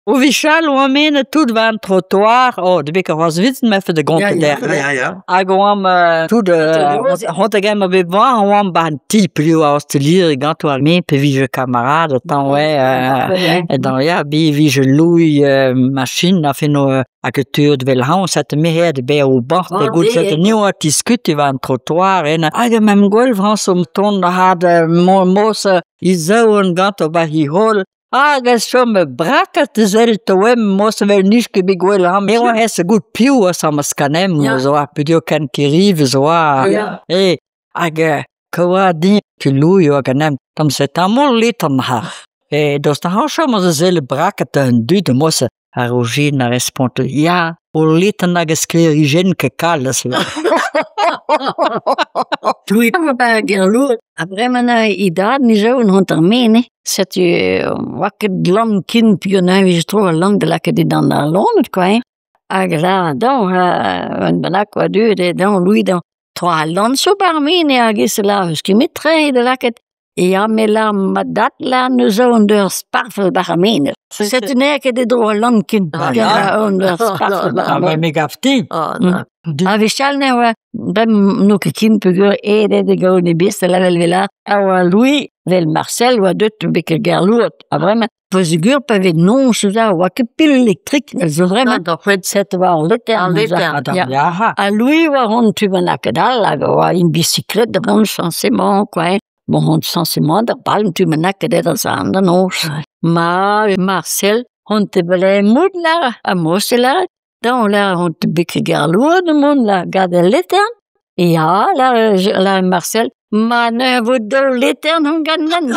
O wechall oamp eno tout war an trottoir, oh da bet c'hoazh 'vit 'mefe da gontañ dec'h. Ya, ya. Hag oamp tout c'hoant hag-eñ ma bet 'oa oamp 'ba an ti peogwir oa ostaleri ganto ar me pe vije kamaraded tañ oa ya bez e vije Louis machin afen hag e teuot 'vel-hañv setu me aet da baeañ o bord da goulz ni oa 'tiskutiñ war an trottoir eno hag en em gwel Frañs o tont ahat moz e zaouarn ganto 'ba he c'hol hag a chom brakat da sellet oa moz evel n'eus ket bet gwell amañ. E oa aes goût piv asambles ganemp zo ar peogwir ken Kerive zo oa eh hag kaout din Louis oa ganemp tamm-se-tamm letan ha daoust ha chom da sellet brakat an dud moz Ha Rojin a responte ya, ul letan hag a sklêrijenn ket kalz. Louis ba Gerlour ha bremañ e dad 'neus aon hanter-men eo. Setu 'oa ket lann ken peogwir 'vije tro al lann da lakaat dindan al loened kwa hein. Hag lâr dezhañ un bennak oa deuet dezhañ Louis dezhañ tro al lann zo 'ba ar menez hag e lâr 'eus ket 'met treiñ da lakaat Ya, me 'lâr ma dad 'lâr 'neus aon d'ur sparfell 'ba ar menez. Setu n'eo ket e dro al lann ken. Aon d'ur sparfell 'ba ar menez. Me 'gav din. A-wechall ne oa bremañ n'eo ket ken peogwir aet eo da gaout e bestr evel a oa Louis 'vel Marcel 'oa deuet betek Gerloued ha bremañ peogwir pa vez noz 'za 'oa ket pil elektrik zo bremañ set 'oa al letern. Ha Louis 'oa hon tu bennaket all hag a oa en bisiklet da vont sañsemañ kwa hein. Bon, sañsemañ da bal tu bennaket da da noz. Ma Marcel hon te mout lâr ha mosse lâr daon lâr on bet Gerloued mont la gant al letern Ya lâr Marcel ma ne vo daou letern hon ganin.